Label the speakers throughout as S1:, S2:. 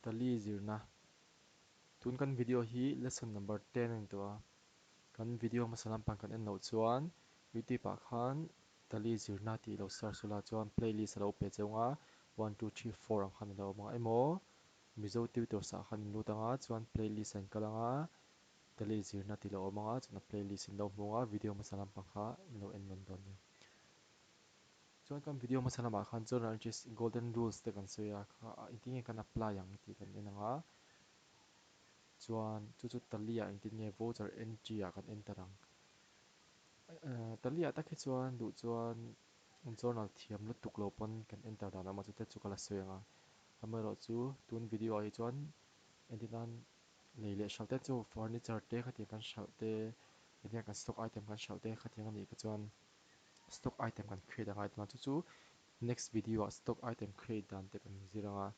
S1: Tali zirna Tun kan video hi lesson number 10 a ni tawh a, kan video hmasa lampang kan en loh chuan youtube ah khan Tali zirna tih lo search ula chuan playlist a lo pe cheu ang a, one two three four ang khan a lo awm ang a emaw Mizo tutors ah khan in lut ang a chuan playlist ah in kal ang a Tali zirna tih lo awm ang a chuan a playlist in lo hmu ang a video hmasa lampang kha in lo en nawn dawn nia. Chuan kan video hmasa lamah khan journal entries golden rules te kan sawi a kha engtin nge kan apply ang tih kan en ang a chuan chu chu tali ah engtin nge voucher entry ah kan enter ang tali ah tak hi chuan duh chuan journal thiam lutuk lo pawn kan enter dan awm a chute chu ka la sawi ang a amaherawhchu tun video ah hi chuan entir nan lei leh hralh te chu furniture te khatiang kan hralh te engtin kan stock item kan hralh te khatiang a nih kha chuan stock item kan create a ngai dawn a chu chu next video ah stock item create dan te kan zir ang a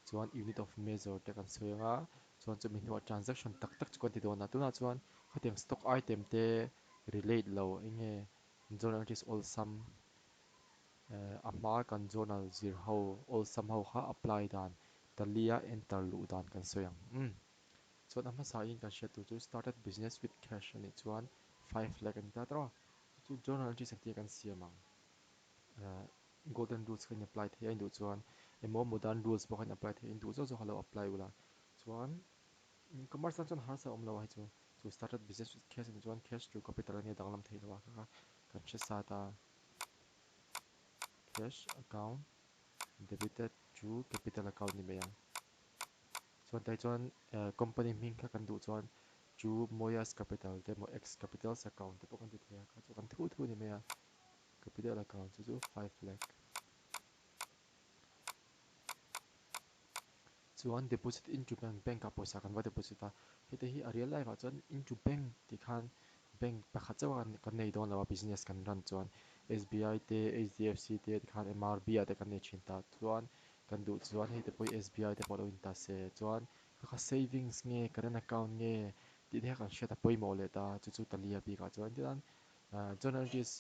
S1: chuan unit of measure te kan sawi ang a chuan chumi hnuah transaction tak tak chu kan ti dawn a tunah chuan khatiang stock item te relate lo eng nge journal entries awlsam eh a hma kan journal zir ho awlsam ho kha apply dan tali a enter luh dan kan sawi ang umm chuan a hmasa in kan hriat tur chu started business with cash a nih chuan 5 lakh a ni ta tawh a. Chu journal entries ang tih kan siam ang. Golden rules kha in apply thei a in duh chuan emaw modern rules pawh kha in apply thei a in duh zawk zawk kha lo apply ula. Chuan commerce tan chuan harsa awm lo a hei chu. Chu started business with cash a nih chuan cash to capital a nia danglam thei lo a kha kha kan hre sat a. Cash account debited to capital account ni mai ang. Chuan tai chuan company hming kha kan duh chuan chu Moyas Capital te emaw X Capitals account te pawh kan ti thei a, kha chu kan thu thu a ni mai a, capital account chu chu 5 lakh. Chuan deposit into bank, bank ah pawisa kan va deposit a, heti hi a real life ah chuan into bank tih khan bank pakhat chauh a kan nei dawn lo a business kan run chuan SBI te HDFC te tikhan MRB ah te kan nei thin ta chuan kan duh chuan hei te pawh hi SBI te pawh lo in ta se chuan Kha kha savings nge current account nge tih te kha kan hriat a pawimawh leh ta chu chu Talia bikah chuan tichuan journal entries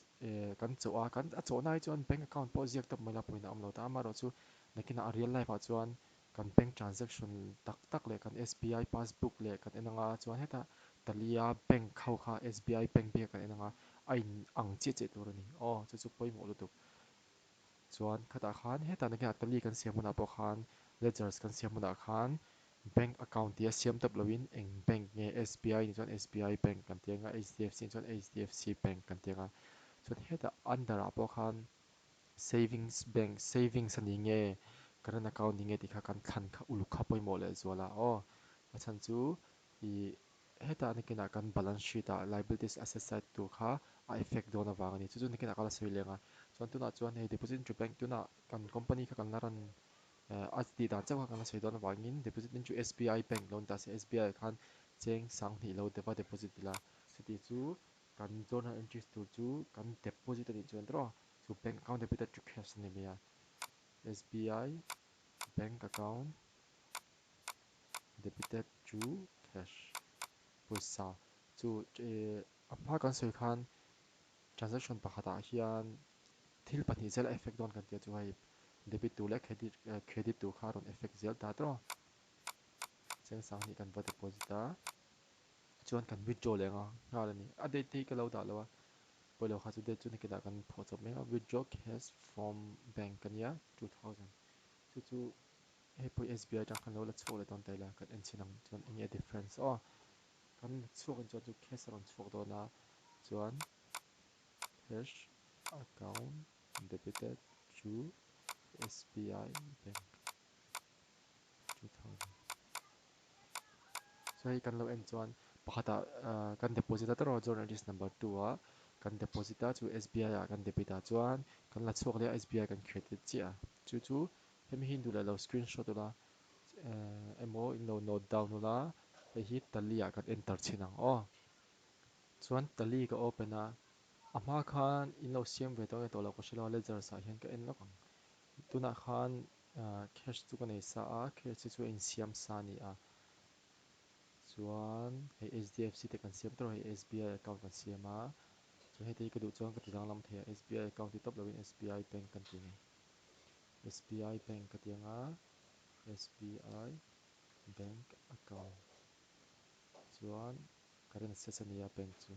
S1: kan chawh a kan a chawhna hi chuan bank account pawh ziak tawp mai la pawhin a awm lo ta amaherawh chu nakinah a real life ah chuan kan bank transaction tak tak leh kan SBI passbook leh kan en anga chuan hetah Talia bank ho kha SBI bank bikah kan en anga a in ang chiah chiah tur a ni aw chu chu pawimawh lutuk. Chuan khatah khan hetah nakinah tally kan siam hunah pawh khan ledgers kan siam hunah khan bank account tia siam tawp loin eng bank nge SBI nih chuan SBI bank kan ti anga HDFC nih chuan HDFC bank kan ti anga chuan hetah under ah pawh khan savings bank savings a ni nge current account ni nge tih kha kan thlan kha uluk kha pawimawh leh zual a aw a chhan chu ih Hetah nakinah kan balance sheet ah liabilities asset side tur kha a effect dawn avang a ni. Chu chu nakinah ka la sawi leng a. Chuan tunah chuan hei deposit into bank tunah kan company kha kan la run a tih dan chauh kha kan la sawi dawn avangin deposit into SBI bank lo ni ta se SBI ah khan cheng sanghnih lo deuh a deposit ila. Chuti chu kan journal entries tur chu kan deposit a nih chuan tawh chu bank account debited to cash a ni mai a. SBI bank account. Debited to cash pawisa chu a hma kan sawi khan transaction pakhatah hian thil pahnih zel a effect dawn kan tia chu hei debit tur leh credit credit tur kha a rawn effect zel ta tawh a cheng sanghnih kan va deposit a chuan kan withdraw leh ang a nghal a ni a date te hi ka lo dah lo a pawilo kha chu date chu nakinah kan phuah chawp mek a withdraw cash from bank a nia 2000 chu chu Hei pawh SBI atang khan lo la chhuak leh dawn ta ila kan en chhin ang chuan eng nge difference aw kan la chhuak in chuan chu cash a rawn chhuak dawn a chuan cash account debited to SBI bank 2000 so hei kan lo en chuan pakhatah kan deposit a tawrh journal entries number 2 ah kan deposit a chu SBI ah kan debit a chuan kan la chhuak leh a SBI kan credit chiah a chu chu Hemi hi duh leh lo screenshot ula emaw in lo note down ula hei hi tally ah kan enter chhin ang aw. Chuan tally ka open a, a hma khan in lo siam ve tawh nge tawh lo ka hre lo a ledgers ah hian ka en lawk ang. Tunah khan cash chu ka nei sa a, cash hi chu a insiam sa a ni a. Chuan hei HDFC te kan siam tawh a, hei SBI account kan siam a. Chuan hei te hi ka duh chuan ka ti danglam thei a, SBI account ti tawp lovin SBI bank kan ti ang e. SBI bank ka ti ang a, SBI Bank account chuan current assets a nia bank chu.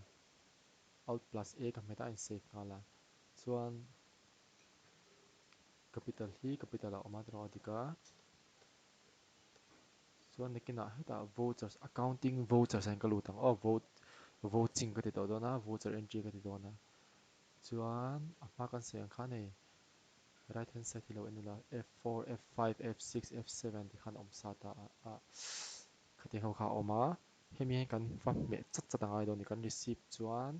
S1: Alt plus A ka hmet a a in save nghal a. Chuan capital hi capital ah a awm a tiraw a dik a. Chuan nakinah hetah vouchers accounting vouchers ah hian ka lut ang aw vote vouching ka ti tawh dawn a voucher entry ka ti dawn a. Chuan a hma kan sawi ang khan hei right hand side hi lo en ula F4, F5, F6, F7 ti khan a awm sa ta a ah khatiang ho kha a awm a. Hemi hian kan va hmeh chat chat a ngai dawn a ni kan receipt chuan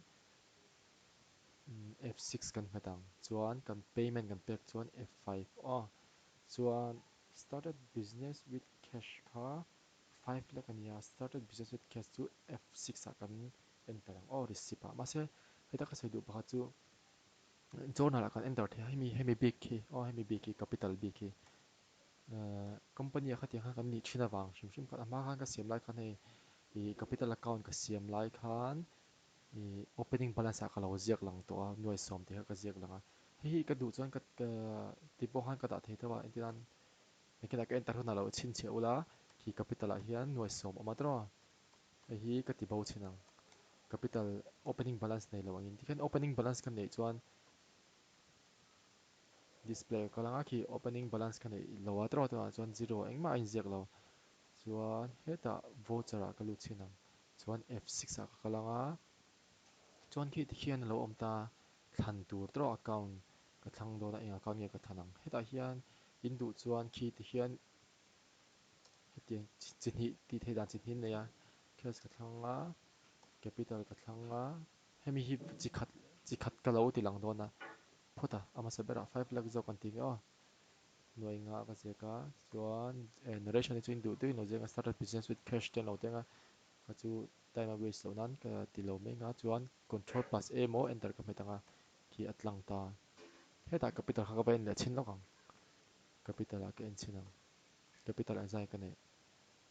S1: F6 kan hmet ang chuan kan payment kan pek chuan F5 aw chuan started business with cash kha 5 lek a nia started business with cash chu F6 ah kan enter ang aw receipt ah mahse heta ka sawi duh pakhat chu journal ah kan enter thei a hemi hemi bik khi aw hemi bik hi capital bik hi Company ah khatiang khan kan nih thin avang hrim hrim khan a hma khan ka siam lai khan hei ih capital account ka siam lai khan ih opening balance ah ka lo ziak lang tawh a nuai sawm tih kha ka ziak lang a hei hi ka duh chuan ka ti pawh khan ka dah thei tho a entir nan engtin ah ka enter hunah lo chhinchhiah ula khi capital ah hian nuai sawm awm a tawh hei hi ka ti bo chhin ang capital opening balance nei lo angin tikhian opening balance ka neih chuan Display a kal ang a khi opening balance kha neih lo a tawh tunah chuan zero engmah a inziak lo chuan hetah voucher ah ka lut chhin ang chuan F6 ah ka kal ang a chuan khi tikhian a lo awm ta thlan tur tawh account ka thlang dawn a eng account nge ka thlan ang hetah hian in duh chuan khi tikhian hetiang chi hnih tih theih dan chi hnih an nei a cash ka thlang a capital ka thlang a hemi hi chi khat chi khat ka lo ti lang dawn a phawt a a hmasa berah 5 lakh zawk an ti nge aw nuai nga ka ziak a chuan eh narration hi chu in duh deuhin lo ziak a started business with cash te an lo teng a kha chu time a waste loh nan ka ti lo mai nga chuan control plus a emaw enter ka hmet ang a khi a tlang ta hetah capital kha ka va en leh chhin lawk ang. Capital ah ka en chhin ang. Capital ang zai ka neih.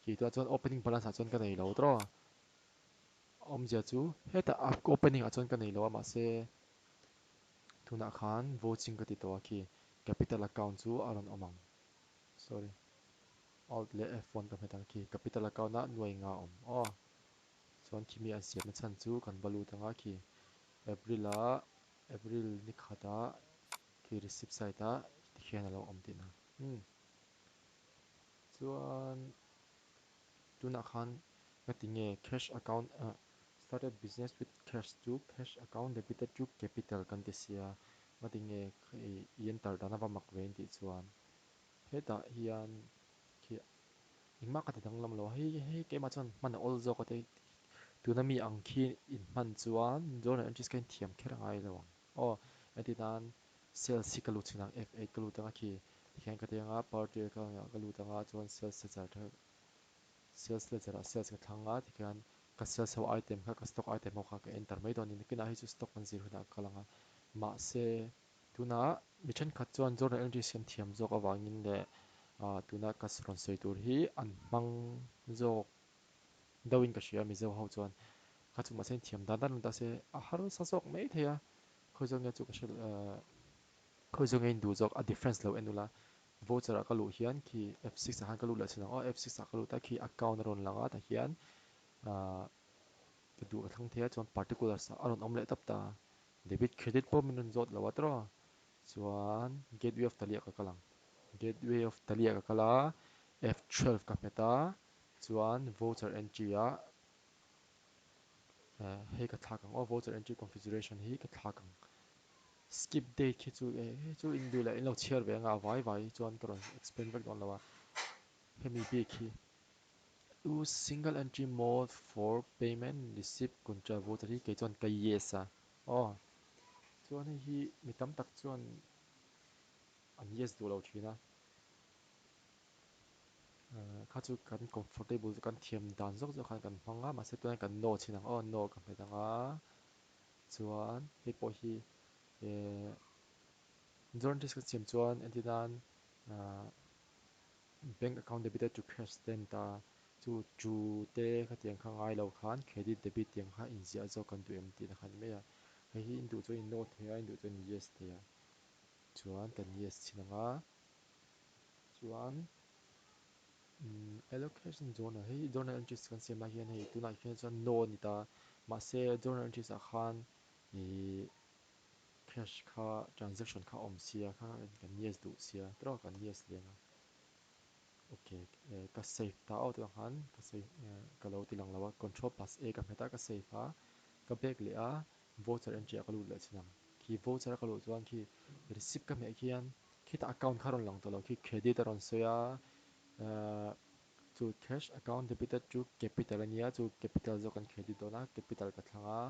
S1: Khi tunah chuan opening balance ah chuan ka nei lo tawh a. Awmzia chu hetah a opening ah chuan ka nei lo a mahse tunah khan vouching ka ti tawh a khi capital account chu a rawn awm ang. Sorry. Alt leh F1 ka hmet ang khi capital account ah nuai nga awm aw. Chuan khimi an siamna chhan chu kan va lut anga khi April ah April ni khat ah Khi receipt side ah tikhian a lo awm tihna. Umm. Chuan tunah khan ka ti nge cash account ah started business with cash chu cash account debited to capital kan ti sia nga ti nge i enter dan a va mak ve in tih chuan hetah hian khi engmah ka ti danglam lo a hei hei keimah chuan hman a awl zawk a te tuna mi ang khi in hman chuan journal entries kha in thiam kher a ngai lo ang. Aw, heti nan sales hi ka lut chhin ang, F8 ka lut anga khi tikhian ka ti anga party ka ka lut anga chuan sales ledger te sales ledger ah sales ka thlang a tikhian ka sales ho item kha ka stock item ho kha ka enter mai dawn a ni nakinah hei chu stock kan zir hunah ka kal anga mahse tunah mi thenkhat chuan journal entry siam thiam zawk avangin leh ah tuna ka rawn sawi tur hi an hmang zawk deuhin ka hria Mizo ho chuan kha chu mahse thiam dan dan ta se a harsa zawk mai thei a khawi zawk nge chu ka hre khawi zawk nge in duh zawk a difference lo en ula voucher ah ka luh hian khi F6 ah khan ka lut leh chin ang aw F6 ah ka lut a khi account a rawn lang a tah hian ah ka duh ka thlang thei a chuan particulars ah a rawn awm leh tawp ta debit credit pawh min rawn zawt lo a tawrh a chuan gateway of tali ah ka kal ang gateway of tali ah ka kal a F12 ka hmet a Chuan voucher entry ah hei ka thlak ang aw, voucher entry configuration hi ka thlak ang. Skip date khi chu hei chu in duh leh in lo chhiar ve anga a vai vai chuan ka rawn explain vek dawn lo a. Hemi bik hi use single entry mode for payment receipt contra voucher hi kei chuan ka yes a aw. Chuan hei hi mi tam tak chuan an yes duh lo thin a. Kha chu kan comfortable chu kan thiam dan zawk zawk khan kan hmang a mahse tunah kan no chhin ang aw no ka hmet ang a chuan hei pawh hi eh jaundice ka siam chuan entir nan ah bank account debited to cash te an ta chu chu te khatiang kha ngai lo khan credit debit tiang kha inziah zawk kan duh em tihna kha a ni mai a hei hi in duh chuan in no thei a in duh chuan in yes thei a chuan kan yes chhin ang a. Chuan Allocation journal hei journal entries kan siam lai hian hei tunah hian chuan no a ni ta mahse journal entries ah khan ih cash kha transaction kha a awm sia kha kan yes duh sia tawk kan yes leng a ok ka save ta aw tunah khan ka save ka lo ti lang lo a control plus a ka hmet a ka save a ka back leh a voucher entry ah ka lut leh chin ang khi voucher a ka luh chuan khi receipt ka hmeh khian khitah account kha a rawn lang tawh lo khi credit a rawn sawi a ahh chu cash account debited chu capital a nia chu capital zawk kan credit dawn a capital ka thlang a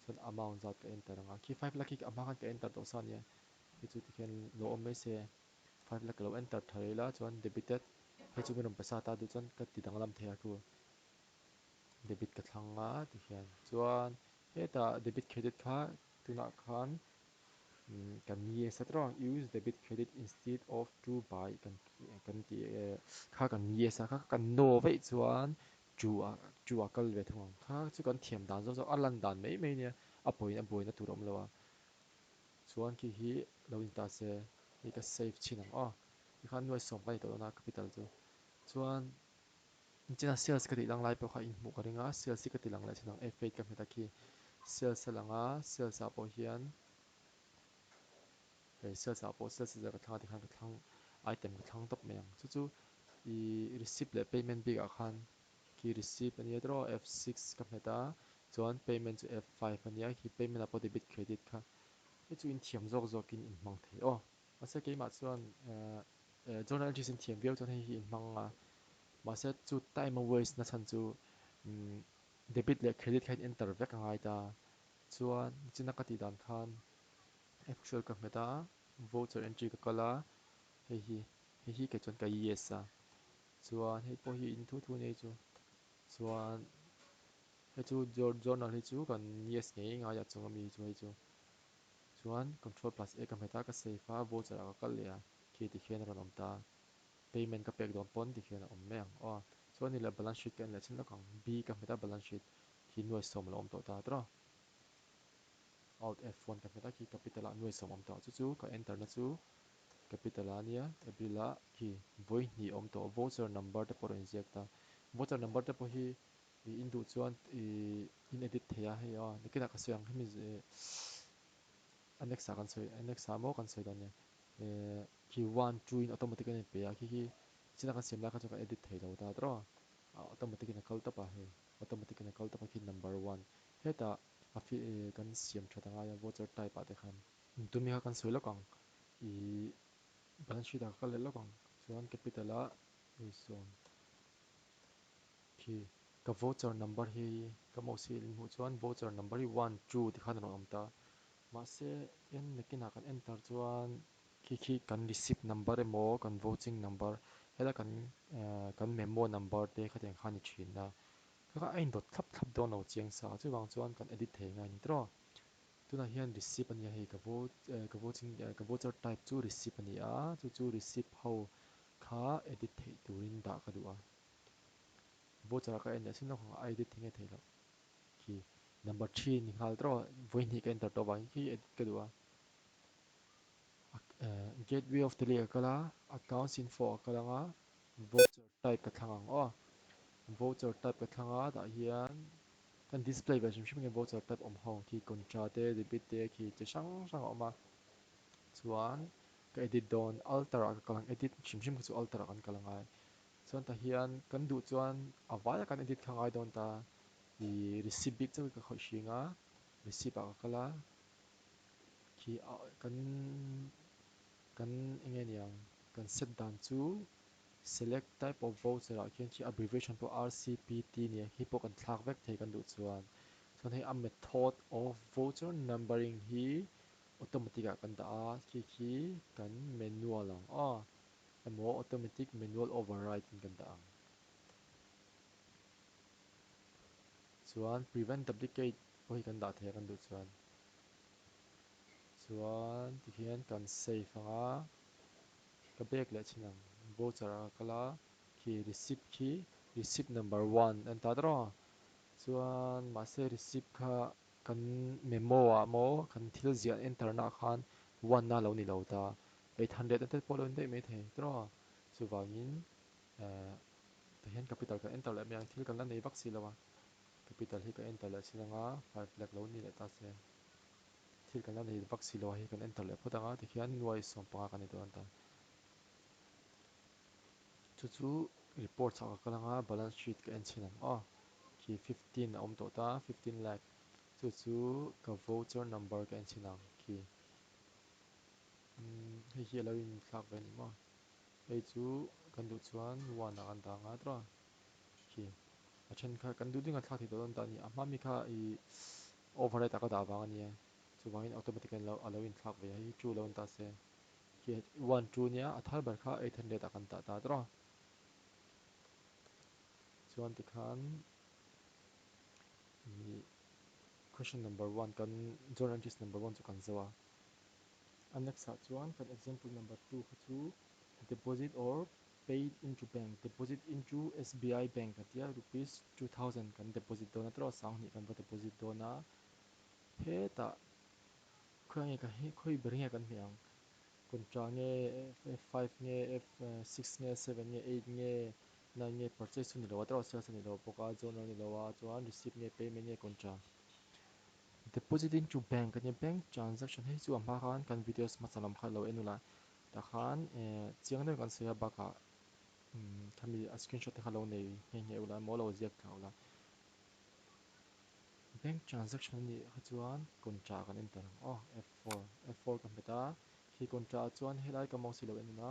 S1: chuan amount zat ka enter ang a khi five lakh hi a hma khan ka enter tawh sa a nia hei chu tikhian lo awm mai se five lakh ka lo enter tha ila chuan debited hei chu min rawn pe sa ta duh chuan ka ti danglam thei a chu debit ka thlang a tikhian chuan hetah debit credit kha tunah khan kan yes a tawng use debit credit instead of to buy kan kan ti kha kan yes a kha kan no veih chuan chu a chu a kal ve thung ang kha chu kan thiam dan zawk zawk a lan dan mai mai nia a pawhin a buaina tur a awm lo a chuan khi hi lo in ta se hei ka save chhin ang aw tikhan nuai sawm ka ni tawh dawn a capital chu chuan Nichina sales ka tih lang lai pawh kha in hmuh ka ring a, sales hi ka ti lang leh chin ang F8 ka hmet a khi sales a lang a, sales ah pawh hian hei sales ah pawh sales zia ka thlang a tikhan ka thlang item ka thlang tawp mai ang chu chu ih receipt leh payment bik ah khan khi receipt a nia tawh F6 ka hmet a chuan payment chu F5 a nia khi payment ah pawh debit credit kha hei chu in thiam zawk zawk in in hmang thei aw mahse keimah chuan eh Journal entries in thiam viau chuan hei hi in hmang a, mahse chu time a waste na chhan chu debit leh credit kha in enter vek a ngai ta. Chuan nichina ka tih dan khan actual ka hmet a, voucher entry ka kal a, hei hi hei hi kei chuan ka yes a, chuan hei pawh hi in thu thu nei chu chuan hei chu journal hi chu kan yes ngei ngai a chung ami chu hei chu. Chuan control plus A ka hmet a, ka save a, voucher ah ka kal leh a, khi ti khian a rawn awm ta. Payment ka pek dawn pawn ti khian a awm mai ang aw. Chuan ni leh balance sheet ka en leh chin lawk ang. B ka hmet a, balance sheet khi nuai sawm a lo awm tawh ta tawh a. Alt F1 ka hmet a, khi capital ah nuai sawm a awm tawh. Chu chu ka enter na chu capital ah ania, April ah khi vawi hnih a awm tawh. Voucher number te pawh a rawn inziak ta. Voucher number te pawh hi Ih in duh chuan ih in edit thei a hei aw nakinah ka sawi ang hemi a next ah kan sawi a next ah maw kan sawi dawn nia eh khi one two in automatic in a inpe a khi khi china kan siam lai kha chuan kan edit thei lo ta tawh a automatic in a kal tawp a hei automatic in a kal tawp a khi number one hetah a fi kan siam that angai a voucher type ah te khan tumi kha kan sawi lawk ang ih balance sheet ah ka kal leh lawk ang chuan capital ah hei sawm. Khi ka voucher number hi ka mouse hi in hmuh chuan voucher number hi one two ti khan a rawn awm ta. Mahse en nakinah kan enter chuan khi khi kan receipt number emaw kan vouching number helai kan kan memo number te khatiang kha a ni thin a. Kha kha a indawt thlap thlap dawn lo chiang sa chuvang chuan kan edit thei ngai a ni tawh. Tunah hian receipt a nia hei ka ka vouching ka voucher type chu receipt a ni a chu chu receipt ho kha edit theih turin dah ka duh a. Voucher ah ka en leh sin lawk ang a edit thei nge theih loh khi number 3 ni nghal tawh vawi hnih ka enter tawh vangin khi edit ka duh a gateway of tally ka kal a accounts info a kal ang a voucher type ka thlang ang aw voucher type ka thlang a tah hian kan display ve hrim hrim nge voucher type awm ho khi contra te debit te khi chi hrang hrang a awm a chuan ka edit dawn alter ah ka kal ang edit hrim hrim kha chu alter ah kan kal angai Chuan tah hian kan duh chuan a vaia kan edit kha ngai dawn ta. Ih receipt bik chauh hi ka khawih hring a, receipt ah ka kal a, khi kan kan eng nge niang kan set dan chu select type of voucher ah khian khi abbreviation pawh RCPT nia khi pawh kan thlak vek thei kan duh chuan. Chuan hei a method of voucher numbering hi automatic ah kan dah a, khi khi kan manual ang aw. Emaw automatic manual override in kan dah ang. Chuan prevent duplicate pawh hi kan dah thei a kan duh chuan. Chuan tikhian kan save ang a, ka back leh chhin ang. Voucher ah ka kal a, khi receipt khi receipt number one a ni ta tawh a. Chuan mahse receipt kha kan memo ah maw kan thil ziah enter na ah khan one a lo ni lo ta. 800 a tel pawh lo in daih mai thei tawh a, chuvangin eh Tihian capital kan enter leh mai ang, thil kan la nei vak si lo a. Capital hi ka enter leh chin anga 5 lakh lo ni leh ta se. Thil kan la nei vak si lo a hei kan enter leh phawt anga tikhian nuai 15 kan ni dawn ta. Chu chu reports ah ka kal anga balance sheet ka en chhin ang aw. Khi 15 a awm tawh ta, 15 lakh. Chu chu ka voucher number ka en chhin ang khi. Hei hi a lo inthlak ve a ni maw? Hei chu kan duh chuan one ah kan dah ang a tawh a. Khi a then kha kan duh ding a thlak thei tawh dawn ta a ni. A hma mi kha i override ah ka dah vang a nia. Chuvangin automatic in a lo inthlak ve a. Hei hi two lo ni ta se. Khi one two nia a thar ber kha 800 ah kan dah ta tawh a. Chuan tikhan i question number one kan journal entries number one chu kan zo a. A next ah chuan kan example number 2 kha chu deposit or paid into bank, deposit into SBI bank a tia rupees 2000 kan deposit dawn a tawh a, 2000 kan va deposit dawn a. Hetah khawi nge ka hi khawi ber nge kan hmeh ang? Contra nge F5 nge F6 nge 7 nge 8 nge 9 nge purchase chu ni lo a tawh a, sales a ni lo bawk a, journal a ni lo a, chuan receipt nge payment nge contra. Deposit into bank a nia, bank transaction hei chu a hma khan kan videos hmasa lam kha lo en ula tah khan chiang deuhin kan sawi a bakah khami a screenshot te kha lo nei nghe nghe ula emaw lo ziak thla ula. Bank transaction a nih kha chuan contra kan enter ang aw, F4, F4 ka hmet a, khi contra ah chuan helai ka mouse hi lo en ula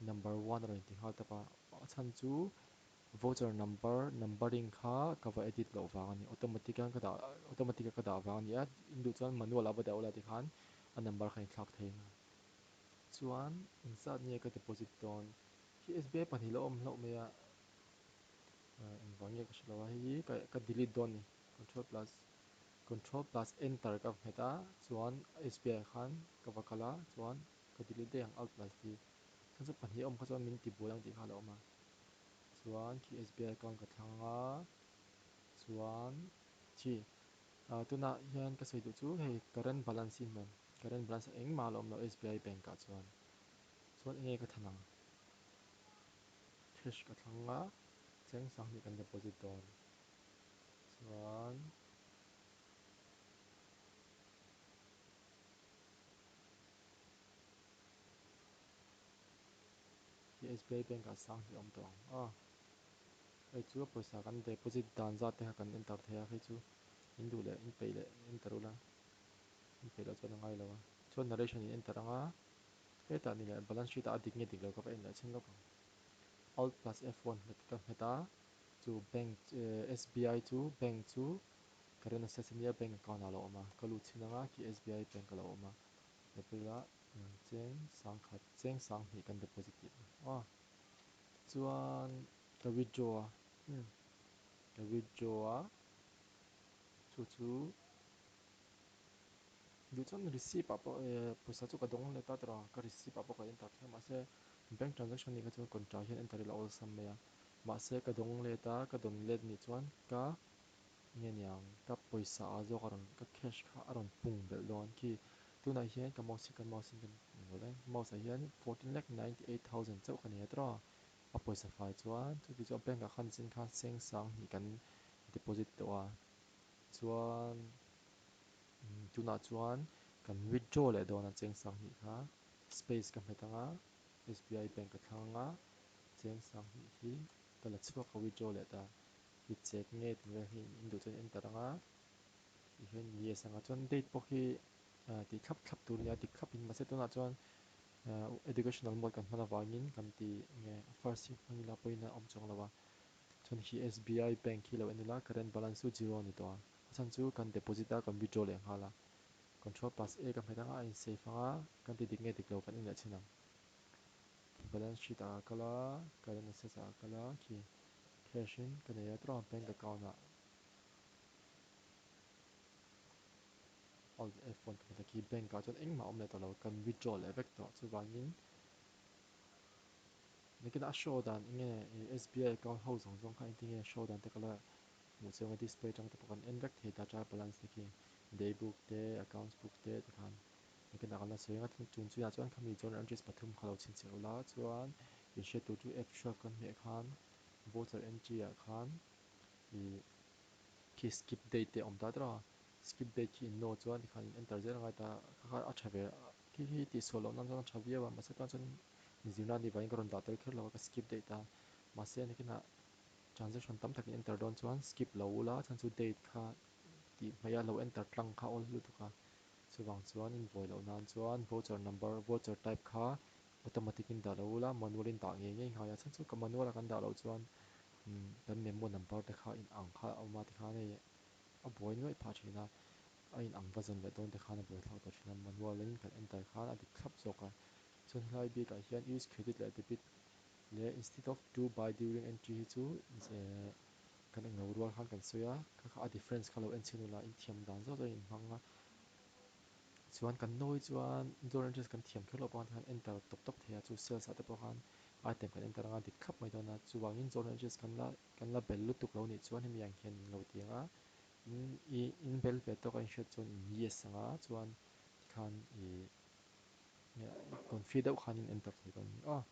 S1: number one a rawn inti nghal tawp a, a chhan chu Voucher number numbering kha ka va edit loh vang a ni. Automatic a ka dah automatic a ka dah vang a ni a, in duh chuan manual a va dah ula tikhan a number kha inthlak thei ang. Chuan engzat nge ka deposit dawn? Khi SBI 2 la awm hlauh mai a, engvang nge ka hre lo a, hei hi ka ka delete dawn a ni. Control plus control plus enter ka hmet a, chuan SBI khan ka va kal a, chuan ka delete daih ang alt plus D. Chuan chu 2 a awm kha chuan min tibuai ang tih kha a la awm a. Chuan khi SBI account ka thlang a, chuan khi tunah hian ka sawi duh chu hei current balance hi hmel, current balance engmah a la awm lo SBI bank ah chuan, chuan enge ka than ang? Cash ka thlang a, cheng 2000 kan deposit dawn, chuan Khi SBI bank ah 2000 awm tawh ang a, hei chu pawisa kan deposit dan zat te kha kan enter thei a, hei chu in duh leh in peih leh enter ula, in peih loh chuan a ngai lo a. Chuan narration in enter ang a, hetah ni leh balance sheet ah a dik nge dik lo ka va en leh chhin lawk ang. Alt plus F1 hmet ka hmet a, chu bank SBI chu bank chu current assets ania bank account ah a lo awm a, ka lut chhin ang a khi SBI bank a lo awm a, April ah cheng 10,000 cheng 2000 kan deposit tih a chuan ka withdraw a ka withdraw a chu chu duh chuan receipt ah pawh pawisa chu ka dawng leh ta tawh a ka receipt ah pawh ka enter thei a mahse bank transaction nih kha chuan contra hian enter ila awlsam mai a mahse ka dawng let a ka dawn let nih chuan ka Nge niang, ka pawisa ah zawk a rawn, ka cash kha a rawn pung belh dawn khi. Tunah hian ka mouse hi kan mouse in kan ngawl e. Mouse ah hian 14,98,000 chauh ka nei a tawh a, a pawisa fai chuan chuti chuan bank ah khan chin khan cheng 2000 kan deposit tawh a. Chuan tunah chuan kan withdraw leh dawn a cheng 2000 kha. Space ka hmet anga, SBI bank ka thlang anga, cheng 2000 hi ka la chhuak ka withdraw leh ta. Hi check nge tih vel hi in duh chuan enter anga ti hian yes anga chuan date pawh khi tih thlap thlap tur nia dik thlap in mahse tunah chuan educational mode kan hman avangin kan ti nge first hi hmang ila pawhin a awm chuang lo a chuan khi SBI bank hi lo en ila current balance chu zero a ni tawh a a chhan chu kan deposit a kan withdraw leh nghal a control plus A ka hmet anga a in save anga kan ti dik nge dik lo kan en leh chhin ang balance sheet ah a kal a current assets ah a kal a khi Cash in ka nei a tawng bank account ah alt F1 ka hmu ta khi bank ah chuan engmah a awm leh tawh lo kan withdraw leh vek tawh chuvangin nakinah a show dan enge SBI account ho zawng zawng kha engtin nge show dan te ka la hmuh chiang a display atang te pawh kan en vek thei ta trial balance te khi day book te accounts book te tikhan nakinah kan la sawi ang a chung chuiah chuan khami journal entries 3 kha lo chhinchhiah ula chuan in hriat tur chu F12 kan hmeh khan. Voucher entry ah khan ih khi skip date te a awm ta tawh a, skip date khi in no chuan tikhan in enter zel a ngai ta, kha kha a tha ve khi khi tihsual loh nan chuan a tha viau a, mahse tunah chuan inzirna a nih vangin ka rawn dah tel kher lo a, ka skip date a, mahse nikinah transaction tam tak in enter dawn chuan skip lo ula chhan chu date kha tih hmaia lo enter tlang kha awl lutuk a, chuvang chuan in vawi loh nan chuan voucher number voucher type kha automatic in dah lo ula manual in dah ngei ngei ngai a, chhan chu ka manual a kan dah loh chuan kan memo number te kha in ang kha a awm a tikhan hei a buai nuaih phah thin a, a in ang va zawn leh dawn te khan a buai thlak tawh thin a, manual in kan enter khan a dik thlap zawk a, chuan helai bikah hian use credit leh debit leh instead of to buy during entry hi chu kan englo rual khan kan sawi a, kha kha a difference kha lo en chhin ula in thiam dan zawk zawk in hmang a, chuan kan nawi chuan journal entries kan thiam kher loh pawh khan enter tawp tawp thei a, chu sales ah te pawh khan item kan enter anga dik thlap mai dawn a, chuvangin journal entries kan la kan la bel lutuk lo nih chuan hemi ang hian in lo ti ang a, in ih in bel ve tawk a inhriat chuan in yes ang a, chuan tikhan ih confi deuh khan in enter thei dawn a ni aw.